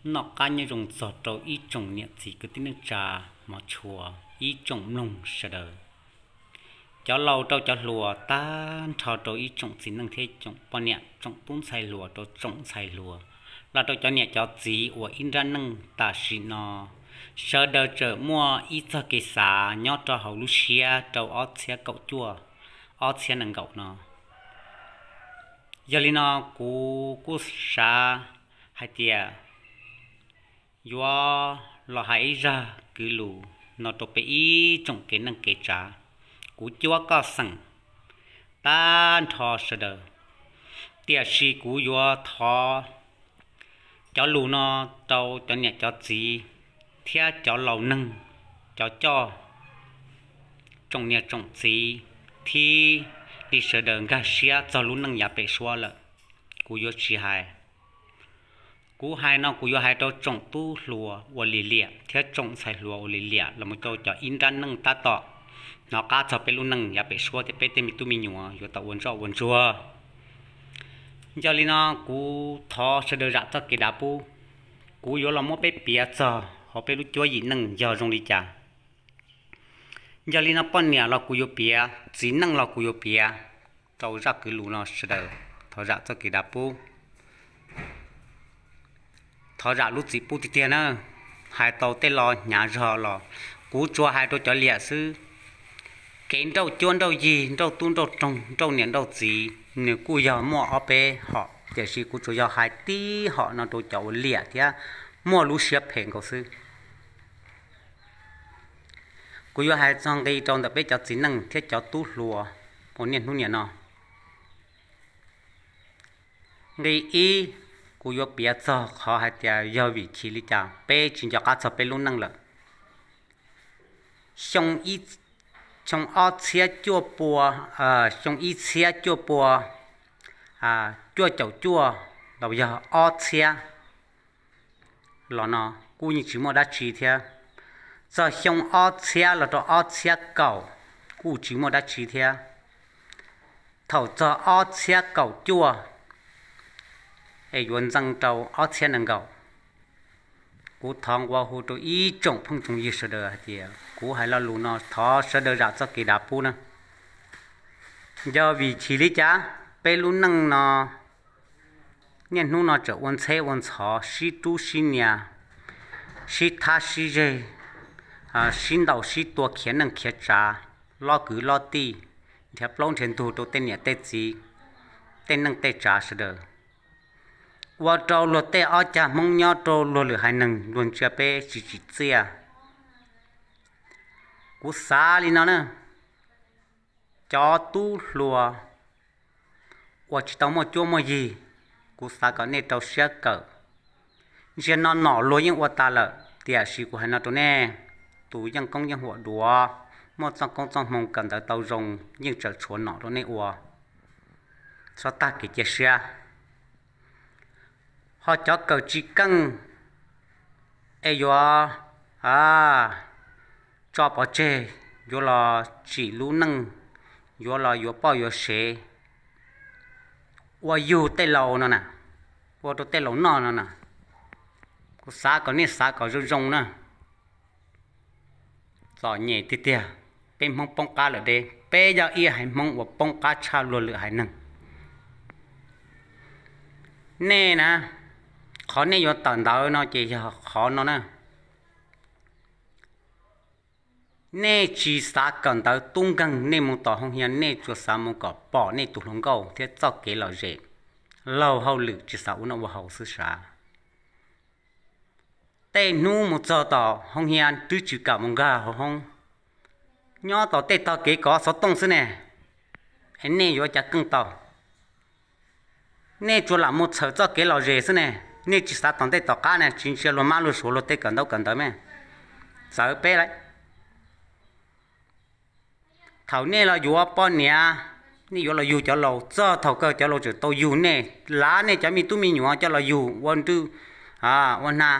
Noj qab nyob zoo txog rau ib tsoom niam txiv kwv tij neej tsa, hmov tshua, ib tsoom mloog sawv daws, cov laus rau cov hluas, tag nrho rau ib tsoom txiv neej thiab tsoom poj niam, tsoom tub ntxhais hluas rau tsoom ntxhais hluas, los rau cov niam cov txiv uas ib nrab neej tam sim no sawv daws tseem muaj ib txoj kev xav nyob rau hauv lub siab rau ob txhiab kaum cuaj, ob txhiab nees nkaum no. Yog li no, kuv kuj xav hais tias yuav los hais ib zaj kwv lus no rau peb ib tsoom kev neej kev tsav. Kuv cuab koj xeem tag nrho sawv daws, tiam sis kuv yuav thov cov lus no rau cov niam cov txiv thiab cov laus neeg, cov coj, tsoom niam tsoom txiv thiab li sawv daws nkag siab txog lub neej yav pem suab lawm. Kuv yuav tsis hais, kuv hais no kuv yuav hais rau tsoom tub hluas ua li liam thiab tsoom ntxhais hluas ua li liam los mus rau cov ib nrab neej tab tom hnov qab txog peb lub neej yav pem suab thiab peb tej me tub me nyuam yuav tau ua ntsoj ua ntsuag. Yog li no, kuv thov sawv daws zam txoj kev dav pub. Kuv yuav los muab peb piav txog hauv peb lub cuab yim neej yog zoo li cas. Yog li no, poj niam los kuv yuav piav, txiv neej los kuv yuav piav rau zaj kwv lus no, sawv daws thov zam txoj kev dav pub. Thov zam lub txim pub tiag tiag na. Hais tau tej lo hnyav zog los kuv tsuas hais rau cov liam xwb. Kev nrauj cuab nrauj yig, nrauj tub nrauj roog, nrauj niam nrauj txiv, nws kuj yog muaj ob peb hom, tiam sis kuv tsuas yog hais tib hom no rau cov ua liam thiab muaj lub siab phem nkaus xwb. Kuv yuav hais txog nqi rau ntawm peb cov txiv neej thiab cov tub hluas uas niaj hnub niam no. Nqi ib, kuv yuav piav txog qhov hais tias yog vim chiv li cas peb tsis nco qab txog peb lub neej lawm. Xyoo ob txhiab cuaj pua, xyoo ib txhiab cuaj pua cuaj caum cuaj los yog ob txhiab los no kuj yeej tsis muaj dab tsi thiab. Txog xyoo ob txhiab los rau ob txhiab kaum kuj tsis muaj dab tsi thiab. Thaum txog ob txhiab kaum cuaj es yuav ntxeev rau ob txhiab nees nkaum, kuv thov nqua hu rau ib tsoom phooj tsoom ywg sawv daws hais tias kuv hais lo lus no thov sawv daws zam txoj kev dav pub na. Yog vim chiv li cas peb lub neej no niaj hnub no tseem ua ntxheb ua ntxhov, sib rub sib nias, sib thab sib zeg, sib ntaus sib tua khiav neej khiav tsav, lob kwv lob tij, nrhiav plaub nrhiav ntug rau tej niam tej txiv, tej neej tej tsav sawv daws, ua rau luag tej ob cag Hmoob nyob rau luag lwm haiv neeg luag ntsia peb tsis tsim txiaj. Kuv xav li no na, cov tub hluas uas tsis tau muaj cuab muaj yig, kuv xav kom nej rau siab kawm. Ntsia no nom luag yeej ua tas lawm, tiam sis kuv hais no rau nej, tus yeej koob yeej huam duav, muaj txoj koob txoj hmoo kawm ntawv tau zoo yeej tseem tshuav nom rau nej ua, txhob tag kev cia siab. Ho cov kawm tsis keej es yuav tso pov tseg, yuav los tsim lub neej, yuav los yuav poj yuav sev, ua yug tej laus no na, ua rau tej laus noj no na, kuv xav kom nej xav kom zoo zoo na. Txom nyem tiag tiag, peb Hmoob poob qab lawm deb, peb yog ib haiv Hmoob uas poob qab tshaj luag lwm haiv neeg. Nej na, qhov nej yuav tawm ntawv no ces yog qhov no na. Nej tsis xav kawm ntawv tub nkeeg, nej mus tom hoo hias nej tsuas xav mus kom pom nej tus hluas nkauj thiab txoj kev lom zem, laug hauj lwm tsis xav ua noj ua haus xwb sav. Tej hnub mus txog tom hoo hias twb tsis kam mus nkag hauv hoob, nyob tom tej tog kev kov xov tooj xwb ne, es nej yuav cas keej tau? Nej tsuas lam mus txhawm txoj kev lom zem xwb ne, nej tsis xav tom ntej tom qab ne, tsis ntsia luag mab luag suav luag tej kawm ntaub kawm ntawv me, txawv peb lawm. Thaum nej los yuav poj niam, nej yuav los yug cov laus, txog thaum kawg cov laus tseem tau yug nej, lav nej cov me tub me nyuam coj los yug ua nrwj ua hna,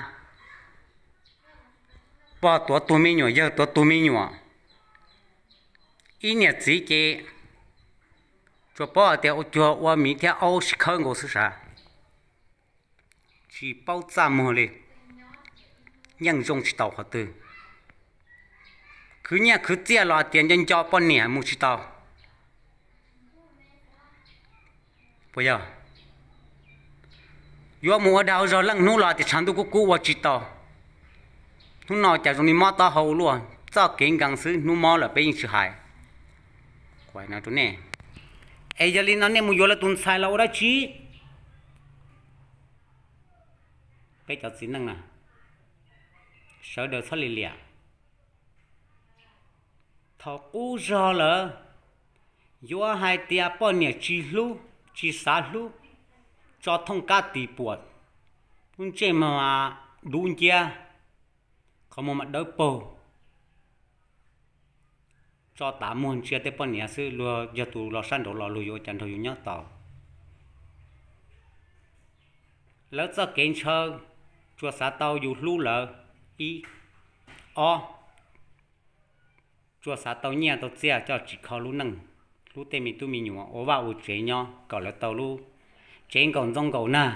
pog tuav tus me nyuam, yawg tuav tus me nyuam, ib niam txiv ces tsuas paub hais tias ua cuag ua miv thiab aub sib khawb nkaus xwb sav, tsis paub txaj muag li. yeej zoo tsis tau qhov twg. Khwv nyiaj khwv txiaj los hais tias nco nco poj niam mus tsis tau. Puas yog? Yuav mus ua dag zog leej hnub los tias tshav ntuj kub kub ua tsis tau. Hnub no cas zoo li mob taub hau luaj, txoj kev nkees xwb, hnub mob lawm peb yeej tsis hais. Kuv hais no rau nej, es yog li no nej mus yuav lawv tus ntxhais los ua dab tsi? Peb cov txiv neej na, sawv daws txhob li liam. Thaum qub zog lawm, yuav hais tias poj niam tsis hlub, tsis xav hlub, tso thooj kab tis puam, lub ntsej muag mas dub nciab, qhov muag mas dawb paug, tso tav muag ntsia tej poj niam xwb, luag yog tus los sab nraud los luag yuav ua cas nrog yus nyob tau. Lawv txoj kev ntshaw, tsuas xav tau yus hlub lawv, ib, ob, tsuas xav tau nyiaj tau txiaj coj tsim kho lub neej, hlub tej me tub me nyuam, ua vaj ua tsev nyob kom lawv tau lub tsev nkaum ntxoov nkaum nag.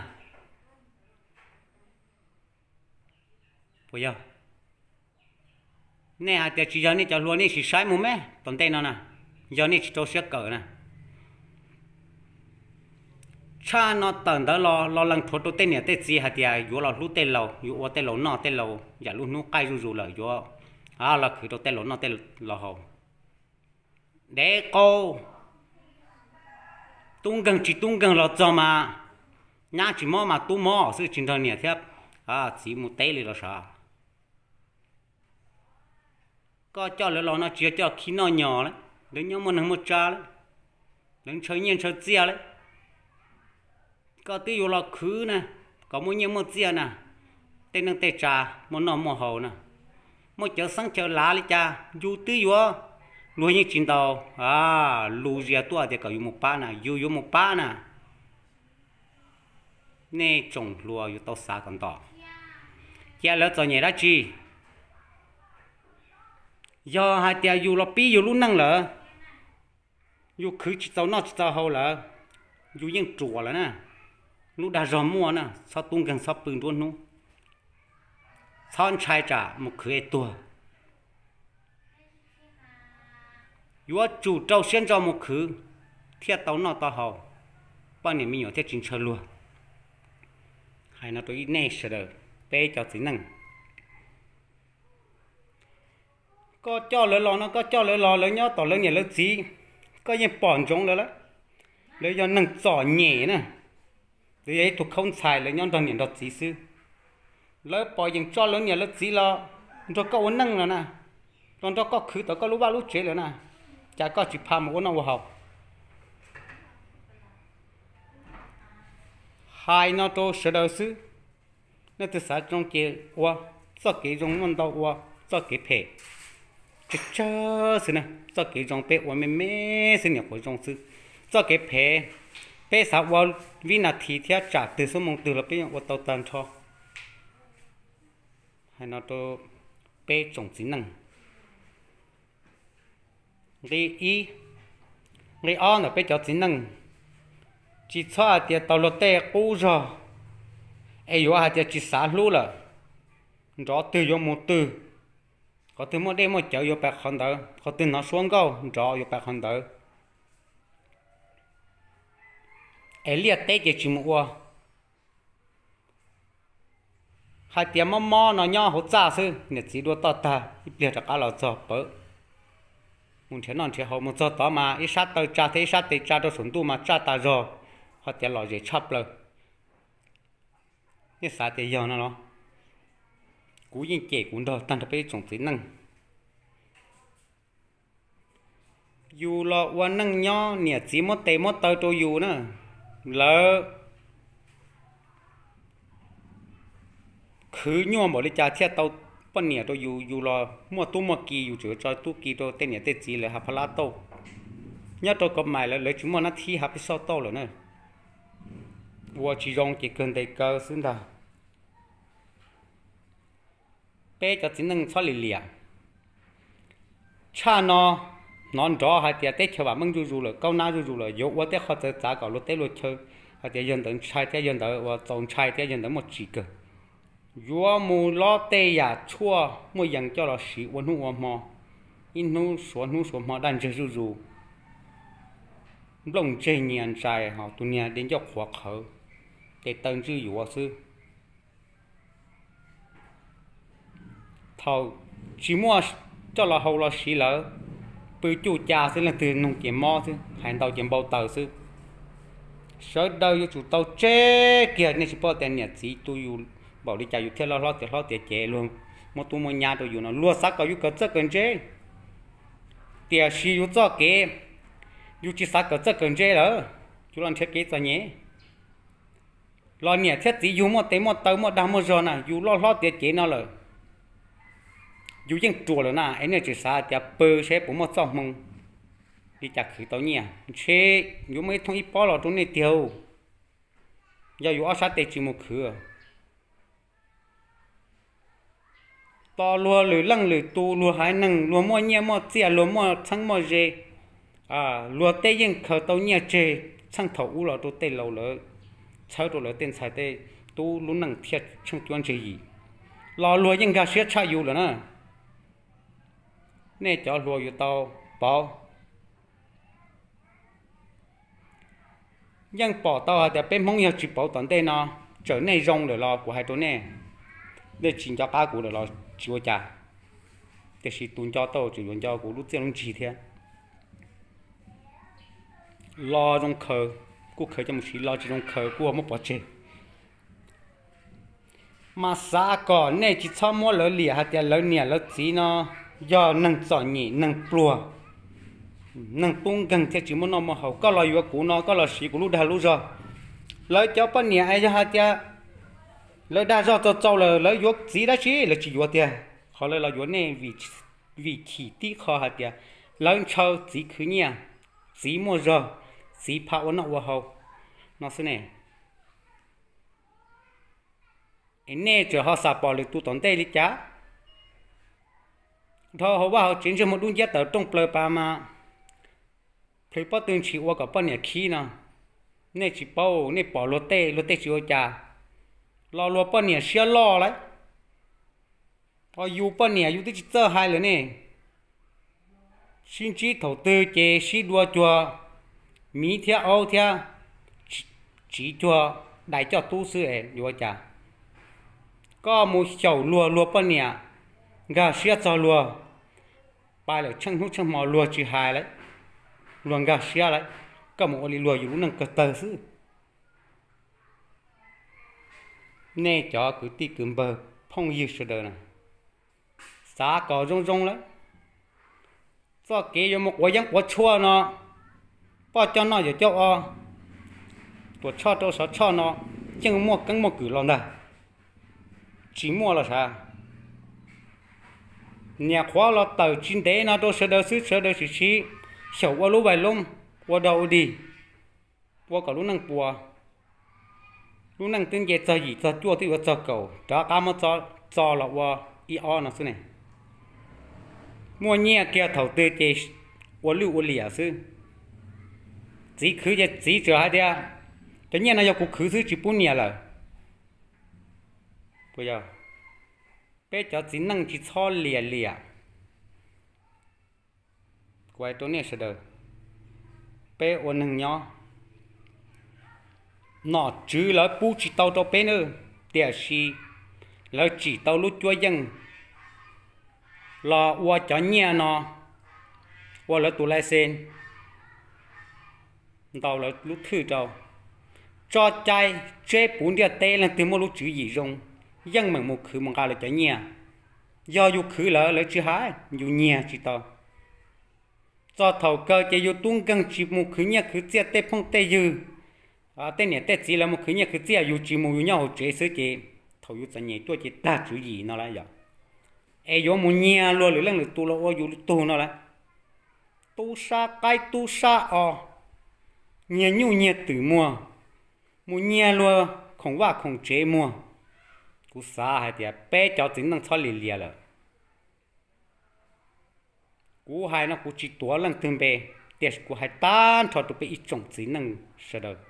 Puas yog? Nej hais tias tsis yog nej cov hluas nej sim saib mus me tom ntej no na, yog nej tsis rau siab kawm na. Tshaj no tawm ntawd los los lees rhuav rau tej niam tej txiv hais tias yuav los hlub tej laus, yuav ua tej laus noj tej laus yam lub hnub qaij zuj zus lawm yuav los khwv rau tej laus noj tej laus haus. Dev qau, tub nkeeg tsis tub nkeeg los txog mas nyab tsis mob mas tub mob xwb, tsis nrog niam thiab txiv mus teb li los sav. Koj coj lawv los no tsis yog coj khi noj nyos lawm, lawv nyob muaj neeg muaj tsav lawm, lawv ntshaw nyiaj ntshaw txiaj lawm. Koj twb yuav los khwv na, kom muaj nyiaj muaj txiaj na, tej neej tej tsa muaj noj muaj haus na, muaj cawv xeeb cawv lav li cas yus twb yuav, luag yeej tsis ntaus lus zias tuaj tias kom yus mus pab na, yus yuav mus pab na. Nej tsoom hluas yus tau xav kom nto, cia lawv txom nyem dab tsi? Yog hais tias yus los pib yus lub neej lawm, yus khwv tsis txaus noj tsis txaus haus lawm, yus yeej ruam lawm na. Lub dag zog muaj na, txhob tub nkeeg txhob pw nruab hnub, txhob ntshai tsam mus khwv es tuag. Yuav tsum rau siab ntso mus khwv thiaj tau noj tau haus, poj niam me nyuam thiaj tsis ntshaw luag. Hais no rau nej sawv daws, peb cov txiv neej. Koj coj lawv los no koj coj lawv los lawv nyob tom lawv niam lawv txiv, koj yeej pom ntsoov lawv lawm, lawv yog neeg txom nyem na, lawv yog ib tug khaub ntxhais lawv nyob nrog niam nrog txiv xwb. Lawv pom yeem tso lawv niam lawv txiv los nrog koj ua neej los na, los nrog koj khwv tau koj lub vaj lub tsev lawm na, cas koj tsis pha mus ua noj ua haus? Hais no rau sawv daws xwb. Nej twg xav zoo ces ua, txoj kev zoo muaj ntau ua, txoj kev phem tsawg tsawg xwb na. Txoj kev zoo peb ua me me xwb niam quav zoo xwb. Txoj kev phem peb xav ua vib nas this thiab tsam twg xuab moos twg los peb yeej ua tau tag nrho. Hais no rau peb tsoom txiv neej. Nqi ib, nqi ob ntawm peb cov txiv neej, tsis txhob hais tias tau luag tej qub zog es yuav hais tias tsis xav hlub lawm, nrov twg yuav mus twg, qhov twg muaj dej muaj cawv yuav pais qhov ntawd, qhov twg hnov suab nkauj nrov yuav pais qhov ntawd, es liaj teb ces tsis mus ua. Hais tias mob mob no nyob hauv txaj xwb, niam txiv dua toj tag ib pliag rov qab los txog pawv, mus nrhiav noj nrhiav haus, mus txog tod mas ib sab taw tsa thiab ib sab tes tsa rau saum ntuj mas tsaj tas zog, ho tias lom zem tshaj plaws. Nej xav tias yog no los? Kuv yeej cem kuv nrog tag nrho peb tsoom txiv neej. Yus los ua neej nyob niam txiv muab tes muab taw rau yus na, lawv khwv nyuaj npaum li cas thiaj tau poj niam rau yus, yus los muaj tub muaj ki yus tseem yuav tso tub ki rau tej niam tej txiv lawv hav phab lab tauj. Nyob rau kav mais lawv, lawv tsis muaj nab thib hav pis xoj tauj lawm na. Ua tsis zoo ces kawg ntes kaw xwb ntag. Peb cov txiv neej txhob lim liam. Tshaj no hnov nrov hais tias teb chaws vam meej zuj zus lawm, kaub nab zuj zus lawm, yuav ua tej qhov txawv txav kom luag teb luag chaw hais tias yawg ntawd ntshai thiab yawg ntawd uas txaus ntshai thiab yawg ntawd muaj tsim kawg. Yuav mus lob tej yam tshuaj muaj yees coj los siv ua hnub ua hmo, ib hnub suav hnub suav hmo daj ntseg zuj zus, nplooj ntseg nyias ntsais ho tus niag de ncauj qhuav qhawv, tes taw ntswj yuav xwb. Thaum tsis muaj coj los haus los siv lawm, pw cuj ca xwb, leej twg nug ces mob xwb, hais ntau ces npau taws xwb. Sawv daws yuav tsum tau tseb kiag, nej tsis paub tias niam txiv tu yus npaum li cas yus thiaj loj hlob tiav hlob tiav cev, luag muab tub muab nyab rau yus no, luag xav kom yus kawm txawj kawm ntse. Tiam sis yus txoj kev, yus tsis xav kawm txawj kawm ntse lawm, yus los nrhiav kev txom nyem. Los niam thiab txiv yug muaj tes muaj taw muaj dag muaj zog na, yus loj hlob tiav cev no lawm, yus yeej ruam lawm na, es nej tseem xav tias pw seb puas muaj txoj hmoo li cas khwv tau nyiaj. Ntshe yuav muaj ib thooj ib pob los rau nej tiag. Yog yus ob sab tes tsis mus khwv, tos luag lwm leej lwm tus, luag haiv neeg, luag muaj nyiaj muaj txiaj, luag muaj txheeb muaj ze, luag tej yeej khaws tau nyiaj tseg txheej thaum ub los rau tej laus lawv, txhawb rau lawv tej ntxhais tej tub lub neej thiaj tsheej cuab ntseg yim, los luag yeej nkag siab tshaj yus lawm na. Nej cov hluas yuav tau pauv. Yeej pom tau hais tias peb Hmoob yog tsis pauv tom ntej no, txawm nej zoo lawm los kuv hais rau nej, nej tsis nco qab kuv lawm los tsis ua cas, tiam sis tus nco tau tseem yuav nco kuv lub txiaj lub ntsig thiab. Los zoo khaws kuj khaws coj mus siv, los tsis zoo khaws kuj muab pov tseg. Mas xav kom nej tsis txhob muab lawv liam hais tias lawv niam lawv txiv no yog neeg txom nyem, neeg pluag, neeg tub nkeeg thiaj tsis muaj noj muaj haus. Koj los yuav kuv no, koj los siv kuv lub dag lub zog. Lawv cov poj niam yog hais tias lawv dag zog txaus txaus lawm, lawv yuav txiv dab tsi lawv tsis yuav tiag. Qhov lawv los yuav nej vim chim tib qho hais tias lawv ntshaw txiv khwv nyiaj, txiv muaj zog, txiv pha ua noj ua haus no xwb ne. Es nej tseem ho xam pom lwm tus tom ntej li cas? Dhau hauv vaj hauv tsev ntsej muag dub nciab tawm rooj plaws pas mas plhws pob tw ntshis ua kom poj niam khib no. Nej tsis paub, nej pom luag tej, luag tej tsis ua cas, los luag poj niam siab loj lawm. Ho yus poj niam yus twb tsis txawj hais lawm ne. Sib ntsib thaum twg ces sib dua cuag miv thiab aub thiab tsiv cuag dais coj tub xwb es yuav ua cas? Koj mus xyaum luag, luag poj niam nkag siab txog luag, pais lawm tsheej hnub tsheej hmo luag tsis hais lawm, luag nkag siab lawm, koj mus ua li luag yus lub neej kawg tawg xwb. Nej cov kwv tij kwv npawg phooj ywg sawv daws na, xav kom zoo zoo lawm. Txoj kev yuav mus quav yeeb quav tshuaj no, poj coj noj yawm coj o, tuam tshoj rau sov tshoj no yeej muaj keeb muaj kwm los ntag. Tsis muaj los sav. Niam qhuav los tawm tsis ntev no rau sawv daws xwb, sawv daws sim sib xyaum ua lub vais loob, ua dog ua dig, ua kom lub neej puas. Lub neej twb nce txog yim txog cuaj twb yuav txog kaum, rov qab muab txo los ua ib ob no xwb ne. Muaj nyiaj kiag thaum twg ces ua lwj ua liam xwb. Txiv khwv ces txiv txawm hais tias, cov nyiaj no yog kuv khwv xwb tsis pub niam lawm. Peb cov txiv neej tsis txhob liam liam. Kuv hais rau nej sawv daws, peb ua neeg nyob, nom tswv lawv pub tsis tau rau peb nawb, tiam sis lawv tsim tau lub cuab yeej los ua cov nyiaj no, ua lawv tus license, ntaus lawv lub thwj rau. Tso cai tseb puv ntiaj teb, leej twg muaj lub tswv yim zoo yeej meem mus khwv mus nqa lawv cov nyiaj. Yog yus khwv lawv, lawv tsis hais, yus nyiag tsis tau. Txog thaum kawg ces yus tub nkeeg tsis mus khwv nyiaj khwv txiaj, tej phooj tej ywg, tej niam tej txiv lawv mus khwv nyiaj khwv txiaj, yus tsis mus, yus nyob hauv tsev xwb ces thaum yus txom nyem tuaj ces tag tswv yim no lawm yom. Es yuav mus nyiag luag lwm leej lwm tus los ua yus tug no lawm. Tub sab qaib tub sab o, nyiag nyuj nyiag twm muag, mus nyiag luag khoom vaj khoom tsev muag. Kuv xav hais tias peb cov txiv neej txhob liam liam lawm. Kuv hais no kuv tsis tuav leej twg npe, tiam sis kuv hais tag nrho rau peb ib tsoom txiv neej sawv daws.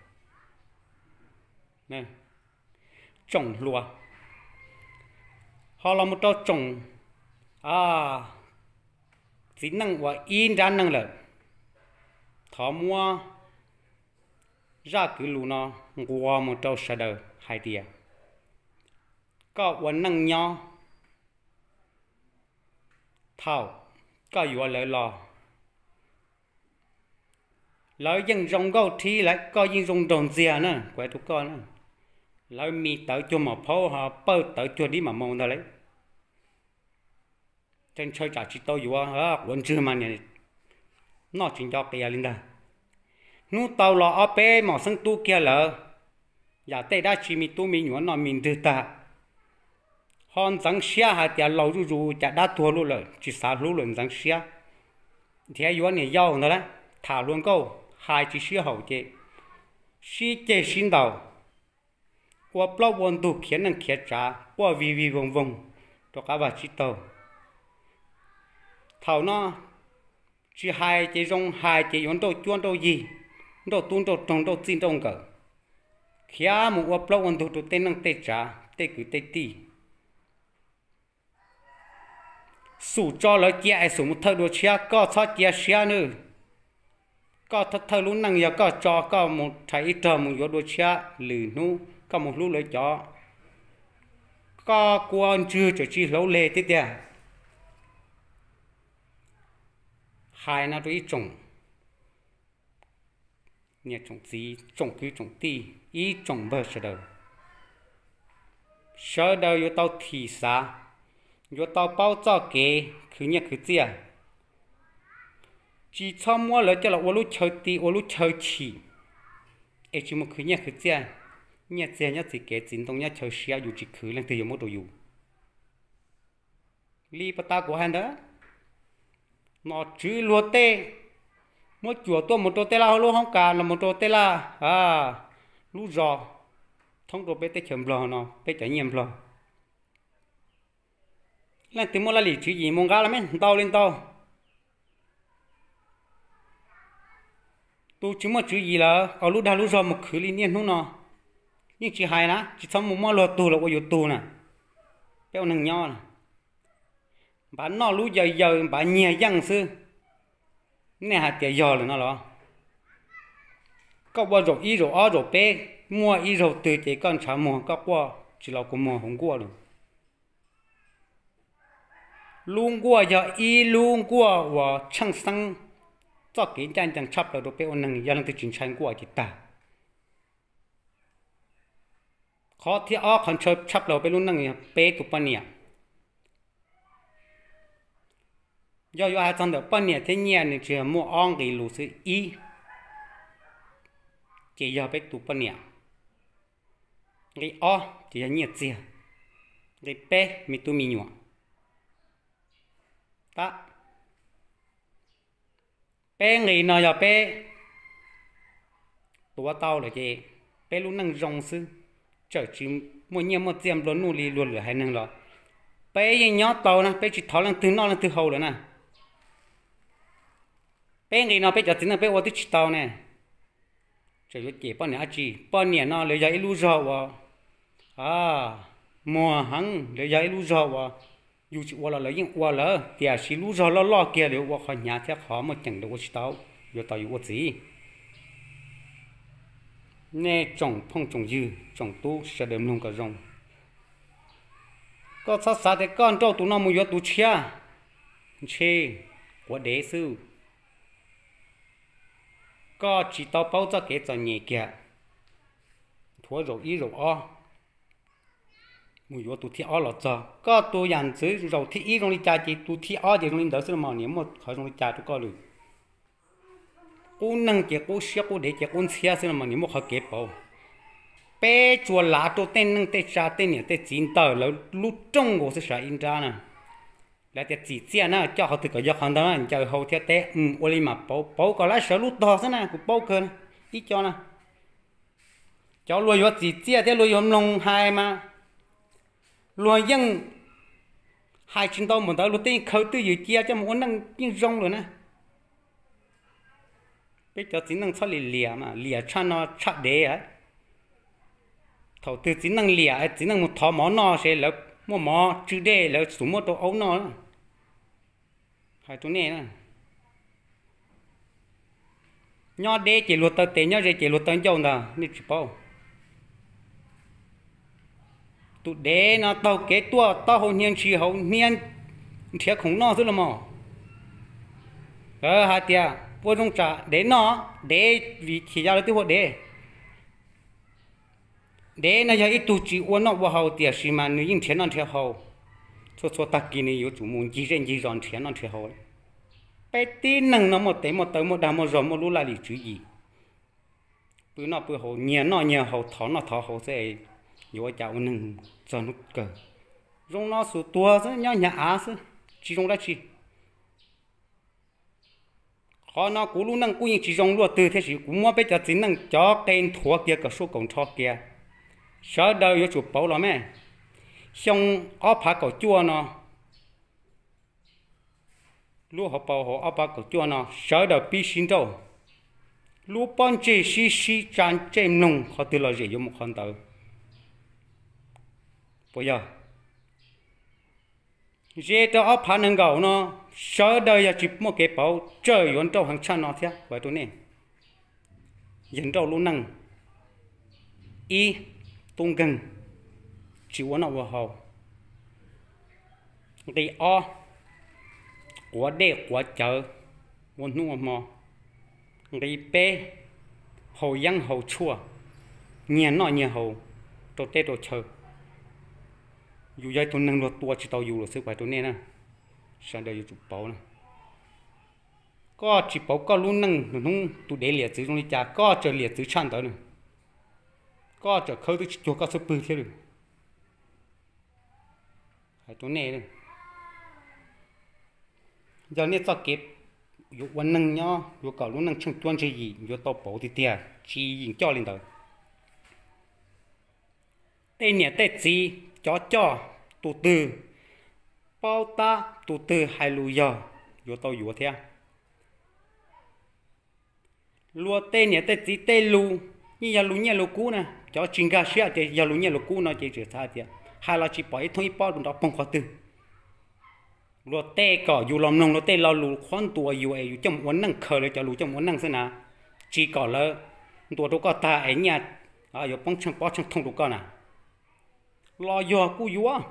Tsoom hluas, Ho los mus rau tsoom txiv neej uas ib nrab neej lawm, thov muab zaj kwv lus no nqua mus rau sawv daws hais tias koj ua neej nyob, thaum koj yuav lawv los, lawv yeej zoo nkauj thib lawv, koj yeej zoo nraug ntxiag na, kuv hais rau koj na. Lawv mis tawv cuag mom phaub ho pawj tawv cuag dib mam maus ntag lauj. Ntshaw tsam tsis tau yuav, quav ntswg mas niam noj tsis nco qias li ntag. Hnub tau los ob peb mom xeeb tub kiag lawm, yam tej dab tsi me tub me nyuam noj me nrwg tag, ho ntxeev siab hais tias laus zuj zus cas dab tuag luaj lawm tsis xav hlub lawm ntxeev siab. Nrhiav yuav niam yau ntag lauj, tham hluas nkauj hais tsis sib haum ces sib ceg sib ntaus, ua plaub ua ntug khiav neej khiav tsav quaj vig vig voog voog rau qab vaj tsib taug. Thaum no tsis hais ces zoo, hais ces yuav nrauj cuab nrauj yig, nrauj tub nrauj roog nrauj txij nrauj nkawm, khiav mus ua plaub ua ntug rau tej neej tej tsav tej kwv tej tij. Xum tso lawv cia es xum mus thawj dua tshiab, koj txhob cia siab nawb. Koj thawj thawj lub neej yog koj tso koj mus rhais ib rog mus yuav dua tshiab, lwm hnub koj mus hlub lawv cov, koj kua ntswg tseem tsis hlauv leg thiab tiag. Hais no rau ib tsoom niam tsoom txiv tsoom kwv tsoom tij ib tsoom npawg sawv daws, sawv daws yuav tau thim xav, yuav tau paub txoj kev khwv nyiaj khwv txiaj. Tsis txhob muab lawv coj los ua lub chaw ti ua lub chaw chim, es tsis mus khwv nyiaj khwv txiaj. Nyiaj txiag nyob txij kev, txiv ntoo nyob chaw siab, yus tsis khwv leej twg yuav muab rau yus li? Pas tas kuv hais ntawd, nom tswv luag tej muab cuam tuaj mus rau tej laj hauv lub hoob kas los mus rau tej laj lub zos thoob rau peb teb chaws Nplog no, peb cov nyiaj Nplog. Leej twg muaj laj lim tswv yim mus nqa los me ntau li ntau. Tus tsis muaj tswv yim lawm, ua lub dag lub zog mus khwv li niaj hnub no, yeej tsis hais na, tsis txhob mus muab luag tug los ua yus tug na. Peb ua neeg nyob, npav noj lub yawg yawg npav nyiag yeej xwb. Nej hais tias yog lawm no los? Koj ua zaum ib zaum ob zaum peb, muaj ib zaug twg ces koj ntshav muag koj quaj tsis los kua muag hauv nkuaj lawm. Lub nkuaj yog ib lub nkuaj uas tsheej xeeb, txoj kev ncaj ncees tshaj plaws rau peb ua neeg, yog leej twg tsis ntshai nkuaj ces tag. Qhov thib ob qhov ntshaw tshaj plaws peb lub neej yog peb tus poj niam. Yog yuav hais txog ntawm poj niam thiab nyiaj, nws tsis yog muaj ob nqe lus xwb, ib ces yog peb tus poj niam, nqe ob ces yog nyiaj txiag, nqe peb me tub me nyuam. Tab peb nqe no yog peb tuav tau lawm ces peb lub neej zoo xwb, txawm tsis muaj nyiaj muaj txiaj nplua nuj li luag lwm haiv neeg los peb yeej nyob tau na, peb tsis thov leej twg noj leej twg haus lawm na. Peb nqe no peb cov txiv neej peb ua twb tsis tau ne. Tseem yuav cem poj niam dab tsi? Poj niam no lawv yog ib lub zog uas muag heev, lawv yog ib lub zog uas yus tsis ua los lawv yeej ua lawm, tiam sis lub zog loj loj kiag lawv yuav ua qhov hnyav thiab qhov muaj ceem lawv ua tsis tau, yuav tau yus ua txiv. Nej tsoom phooj tsoom ywg tsoom tub sawv daws mloog kom zoo, koj txhob xav tias koj nrauj tus no mus yuav tus tshiab, ntshe quav dev xwb. Koj tsis tau paub txoj kev txom nyem kiag, nthuav zaum ib zaum ob mus yuav tus thib ob los txog. Koj tus yam ntxwv zaum thib ib zoo li cas ces tus thib ob ces zoo li ntawd xwb los mas, niam muaj qhov zoo li cas rau koj lawm. Qub neeg ces qub siab, qub dev ces qub ntxhiab xwb los mas, niam muaj qhov kev pauv. Peb tsuas lav rau tej neej tej tsa tej niam tej txiv ntawm lawv lub rooj nkaus xwb sav ib nrab na. Lawv tias txim txiaj na, coj qhov twg kom yog qhov ntawd na, ncaws hau thiab teb ua li mam pauv, pauv kom lawv sawv lub tog xwb na, kuv paub kawg ib co na. Cov luag yuav txim txiaj thiab luag yuav mloog hais mas luag yeej hais tsis ntau npaum ntawd, luag tej khaws twj ywm cia coj mus ua neej yeej zoo lawm na. Peb cov txiv neej txhob li liam mas, liam tshaj no tshaj dev. Thaum twg txiv neej liam, txiv neej mus thov mov noj ces lawv Muaj mov tsw dej lawv txus muab rau aub noj. Hais rau nej na, nyob deb ces luag taw tes, nyob ze ces luag taw ncauj ntag, nej tsis paub. Tus dev no taug kev tuaj taub hau hnia ntshis hauv hnia nrhiav khoom noj xwb los mas. Lawv hais tias ua zoo tsam dev noj, dev vim chim ya lawv twb hu dev. Dev no yog ib tug tsis ua noj ua haus tiam sis mas nws yeej nrhiav noj nrhiav haus. Txhua txhua tag kis nws yuav tsum mus ncig zej ncig zos nrhiav noj nrhiav haus. Peb tib neeg no muaj tes muaj taw muaj dag muaj zog muaj lub laj lim tswv yim, pw noj pw haus, nyiag noj nyiag haus, thov noj thov haus xwb, yuav ua cas ua neeg txog hnub kawg. Zoo no xus tuag xwb, nyob hnyav av xwb, tsis zoo dab tsi. Qhov no kuv lub neej kuj yeej tsis zoo luaj twg thiab, sis kuv muab peb cov txiv neej cov qe nthuav kiag kom suab kaum nrho kiag. Sawv daws yuav tsum pauv los me. Xyoo ob phav kaum cuaj no, lub hauv paus hauv ob phav kaum cuaj no sawv daws pib sib nrauj, lub pob ntseg sib sib tsa ntsej mloog, qhov twg los zem yuav mus qhov ntawd. Puas yog? Ze rau ob phav nees nkaum no, sawv daws yog tsis muaj kev pauv tsawg yuav nrauj heev tshaj no thiab, kuv hais rau nej. Yog nrauj lub neej, ib, tub nkeeg, tsis ua noj ua haus. Nqi ob, quav dej quav cawv ua hnub ua hmo. Nqi peb, haus yeeb haus tshuaj, nyiag noj nyiag haus rau teb rau chaw. Yus yog ib tug neeg luag tua tsis tau yus lawm xwb, kuv hais rau nej na. Sawv daws yuav tsum pauv na. Koj tsis pauv koj lub neej, hnub tus dev liam txwv zoo li cas koj tseem liam txwv tshaj ntawd na. Koj tseem khawb twb tsis cuag koj txhub pwg thiab li. Hais rau nej, yog nej txoj kev yuav ua neeg nyob yuav kom lub neej tsheej cuab ntseg yim yuav tau pauv tiag tiag, tsis yeem coj li ntawd. Tej niam tej txiv cov coj, tus twg paub tab tus twg hais lus yog yuav tau yuav thiab. Luag tej niam tej txiv tej lus yeej yog lus nyiaj lus kub na, cov tsis nkag siab tias yog lus nyiaj lus kub no ces tseem xav hais tias hais los tsis pom ib thooj ib pob nrov poog qhov twg. Luag tej kom yus los mloog luag tej lo lus qhuab ntuas yus es yus coj mus ua neej, khaws lawv cov lus coj mus ua neej xwb na, tsis kom lawv ntuas rau koj tag es nyiaj yuav poob tsheej pob tsheej thooj rau koj na. Los yog kuj yuav,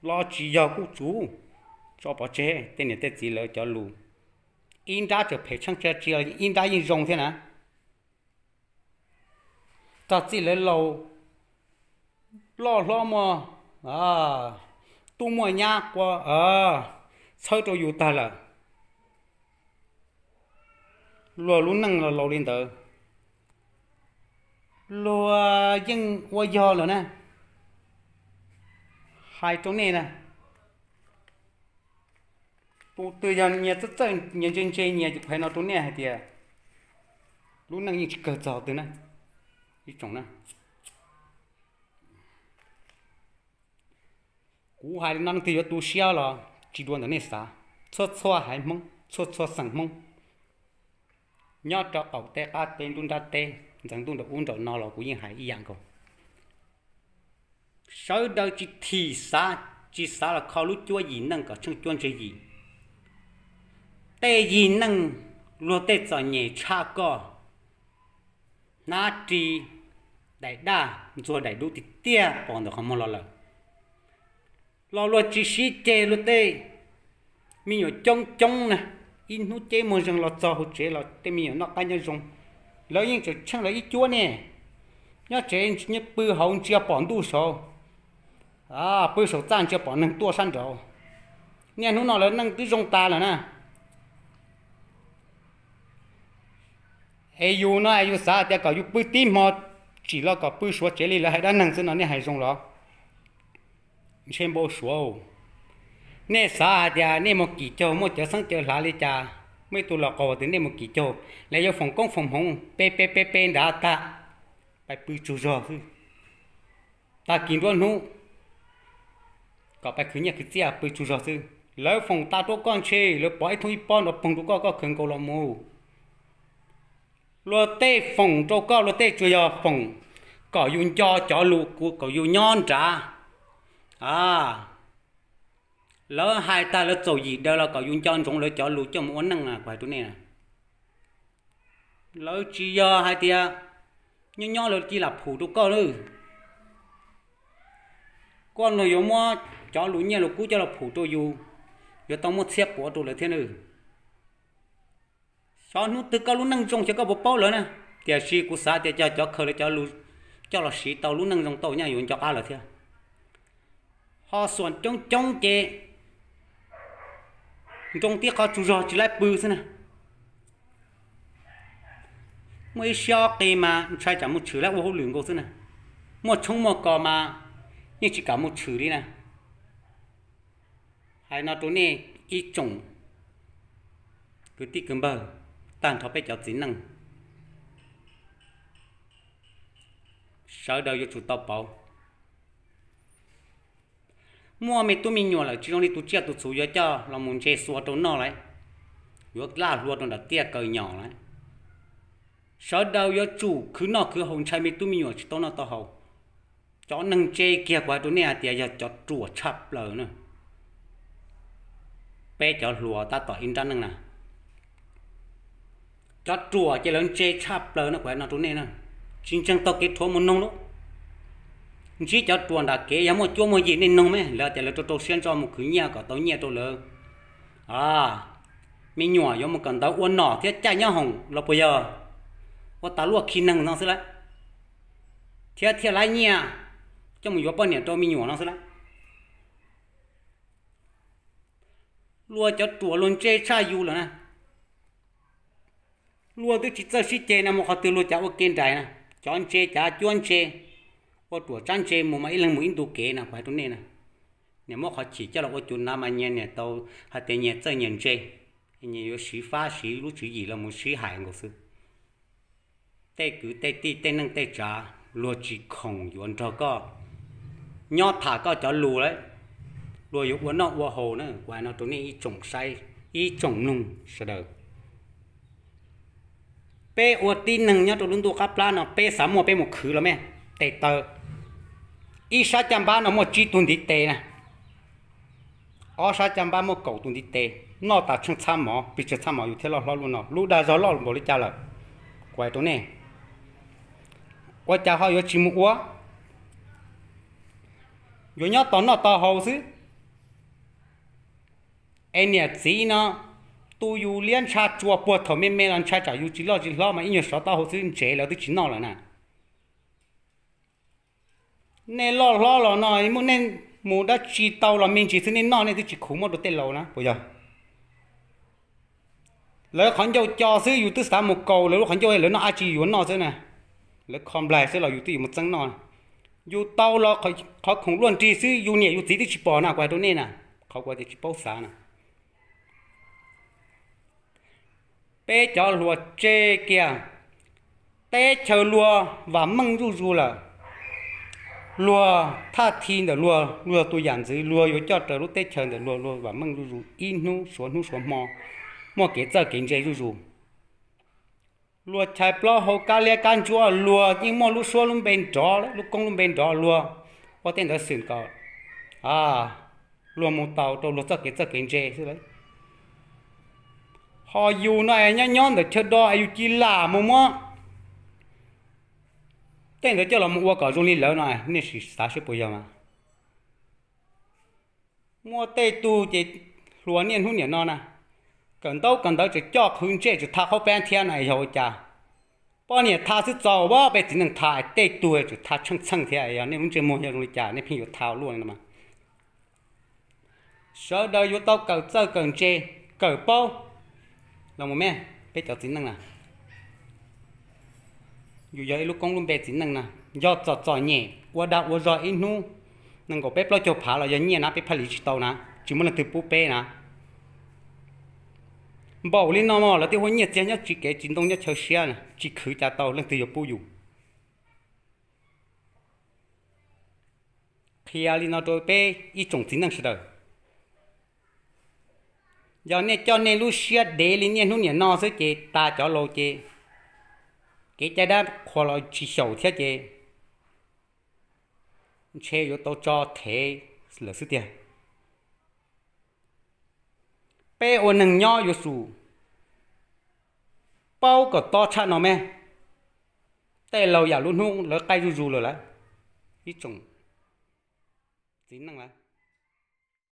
los tsis yog kuj tsuv, tso pov tseg tej niam tej txiv lawv cov lus. Ib nrab tseem phem tsheej tsa tsi, ib nrab yeej zoo thiab na. Txog txij lawv laus loj hlob muaj tub muaj nyab qua txhawb rau yus tag lawm. Luag lub neej los laus li ntawd, luag yeej ua yog lawm na. Hais rau nej na, tus twg yog nyias txawj txawj nyias ntse ntse nyias, kuv hais no rau nej hais tias lub neej yeej tsis kawg txog twg na. Ib tsoom na, kuv hais li no leej twg yuav tu siab los tsis dua ntawm nej xav. Txhua txhua haiv Hmoob, txhua txhua xeem Hmoob nyob rau qaum teb qab teb nruab nrab teb, ntxeev ntuj nraum ub nraum no los kuv yeej hais ib yam nkaus. Sawv daws tsis thim xav, tsis xav los kho lub cuab yim neej kom tsheej cuab ntseg yim. Tej yim neej luag tej txom nyem tshaj koj, hnab ris, daim daj ntxuag daim dub tiag tiag pom ntawm qhov muag los lawm. Los luag tsis sib ceg luag tej me nyuam coob coob na, ib hnub ceb muag zeeg los txog hauv tsev los tej me nyuam noj qab nyob zoo, lawv yeej tseem tsheej lawv ib cuab ne. Nyob tsev pw hauv ntsia pom ntuj saud, pw saum txaj ntsia pom neeg tuaj sab nraud. Niaj hnub no lawv neej twb zoo tas lawm na. Es yus no es yus xav tias kom yus pw tib hmo tsim los kom pw suav tsev li lawv hais dab neeg xwb no nej hais zoo los? Ntshe npau suav. Nej xav hais tias nej mus kim caug muaj cawv xeeb cawv hlav li cas, muaj ib tug los qaug tias nej mus kim caug, lawv yuav foom koob foom hmoov pe pe pe pe nrad tag, pais pw tsaug zog xwb. Tag kis nruab hnub kom pais khwv nyiaj khwv txiaj pw tsaug zog xwb. Lawv foom tas rau koj ntshe lawv pov ib thooj ib pob nrov poog rau koj, koj khaws nkaus los mus. Luag tej foom rau koj, luag tej tsuas yog foom kom yus nco cov lus, kom yus nyob nrad, a, Lawv hais tag lawv txaus yim daws los kom yus nco ntsoov lawv cov lus coj mus ua neej na, kuv hais rau nej na. Lawv tsis yog hais tias nyob nyob lawv cia li lam phum rau koj nawb. Koj los yuav muab cov lus nyiaj lus kub coj los phum rau yus, yuav tau muab txhiab puav rau lawv thiab nawb. Xyov hnub twg koj lub neej zoo xyov koj puas paub lawv na. Tiam sis kuv xav tias cov, cov khaws lawv cov lus coj los siv tau lub neej zoo tau nyaj yuav nco qab lawv thiab. Ho xuam coob coob ces nroo tib qho tsaug zog tsis laib pw xwb na. Muaj ib siab ob qig mas ntshai tsam mus tshwm laib ua hauj lwm nkaus xwb na. Muaj tshoob muaj kos mas yeej tsis kam mus tshwm li na. Hais no rau nej ib tsoom kwv tij kwv npawg, tag nrho peb cov txiv neej, sawv daws yuav tsum tau pauv. Muaj me tub me nyuam lawm tsis zoo li tus tsiaj tus txhu yuav coj los mus ntse xua rau noj lawm, yuav laj hlua rau nram tiaj kaw nyom lawm. Sawv daws yuav tsum khwv noj khwv haus ntshai me tub me nyuam tsis tau noj tau haus. Cov neeg ntse kiag kuv hais rau nej hais tias yog cov ruam tshaj plaws na. Peb cov hluas tab tom ib nrab neej na, cov ruam ces lawv ntse tshaj plaws no kuv hais no rau nej na. Tsis ntseeg taug kev rhuav mus noog lauj. Ntsib cov ruam nram kev yog muaj cuab muaj yig nej noog me lawv tias lawv rau rau siab ntso mus khwv nyiaj kom tau nyiaj rau lawv me nyuam yuav mus kawm ntawv ua nom thiab caij nyob hoom los puas yog ua tas luaj khi neeg no xwb lawm, thiab thiaj laib nyiaj coj mus yuav poj niam rau me nyuam no xwb lawm. Luag cov ruam luag ntse tshaj yus lawm na. Luag twb tsis txawj sib ceg na, mus qhov twg luag cav ua ke nraim na. Cov ntse cav cuab ntse, ua ruam tsab ntse mus mas ib leeg mus ib ntu kev na, kuv hais rau nej na. Niam muab qhov chim coj los ua cuv hnav mas nyias niam tau hais tias nyias txawj nyias ntse, nyias yuav siv fab siv lub tswv yim los mus sib hais nkaus xwb. Tej kwv tej tij tej neej tej tsav luag tsis khoom yuav nrog koj nyob tham koj cov lus lawm, luag yuav ua noj ua haus na. Kuv hais no rau nej ib tsoom saib, ib tsoom mloog sawv daws. Peb ua tib neeg nyob rau lub ntuj qab plab no peb xav muaj peb mus khwv los me, tes taw, ib sab caj npab no muaj tsib tug ntiv tes na, ob sab caj npab muaj kaum tus ntiv tes, noj tas tsheej txhab mov, pes tsawg txhab mov yus thiaj loj hlob luaj no, lub dag zog loj npaum li cas lawm. Kuv hais rau nej, ua cas ho yuav tsis mus ua, yuav nyob tos noj tos haus xwb. Es niam txiv no tu yus liab ntsha tsua puag thaum me me los ntshai tsam yus tsis loj tsis hlob mas ib nyuag sov taub hau xwb ntsev lawv twb tsis noj lawm na. Nej loj hlob los no muaj nej mus dab tsi tau los me ntsis xwb nej noj, nej twb tsis khuv muab rau tej laus na puas yog? Lawv qhov ncauj co xwb yus twb xav mus kaus lawv lub qhov ncauj, lawv noj dab tsi yuav noj xwb na. Lawv kho nplaig xwb los yus twb yuav mus txeeb noj. Yus tau los qhov khoom luaj nrig xwb yus niam yus txiv twb tsis pom na, kuv hais rau nej na. Qhov kuv tias tsis paub xav na. Peb cov hluas tseg kiag, teb chaws luag vam meej zuj zus lawm. Luag thaj thi ntawm luag, luag tus yam ntxwv luag yuav coj raws lub teb chaws ntawm luag, luag vam meej zuj zus ib hnub suav hnub suav hmo, muaj kev txawj kev ntse zuj zus. Luag chais plaub hau kab liab kab ntsuab, luag yeej muaj lub suab lub npe nrov, lub koob lub npe nrov, luag ua tej ntawd xwm kom luag mus tau rau luag txoj kev txawj kev ntse xwb lawm. Ho yus no nyob nyob ntawm chaw do es yus cia li lam mus muab tej ntawd coj los mus ua kom zoo li lawv no, nej sim xav seb puas yog mas. Muaj tej tug ces hluas niaj hnub niam no na, kawm ntaub kawm ntawv tseem coj qhwv ntsej tseem tha qaub peeb thiab no es yog ua cas? Poj niam tha xwb txaus, peb txiv neej tha, tej tug tseem tha tsheej txheej thiab. Yog nej lub ntsej muag yog zoo li cas nej pheej yuav tha luaj li no mas. Sawv daws yuav tau kawm txawj kawm ntse, kawm paub los mus me, peb cov txiv neej na. Yus yog ib lub koob lub npe txiv neej na, yog txom txom nyem ua dag ua zog ib hnub nees nkaum peb plaub caug phav los yog nyiaj na peb phaj li tsis tau na, tsis muaj leej twg pub peb na. Npaum li no lawv thiaj hu ua nyiaj txiag nyob tsis kev tsis ntoo nyob chaw siab, tsis khwv cas tau leej twg yuav pub yus. Qhia li no rau peb ib tsoom txiv neej sawv daws. Yog nej coj nej lub siab dev li niaj hnub niam no xwb ces tas cov laus ces kev cai dab qhuas los tsis xyaum thiab ces ntshe yuav tau tso thev lawm xwb tiag. Peb ua neeg nyob yuav tsum paub kom tob tshaj no me. Tej laus yam lub hnub lawv qaij zuj zus lawm lauj. Ib tsoom txiv neej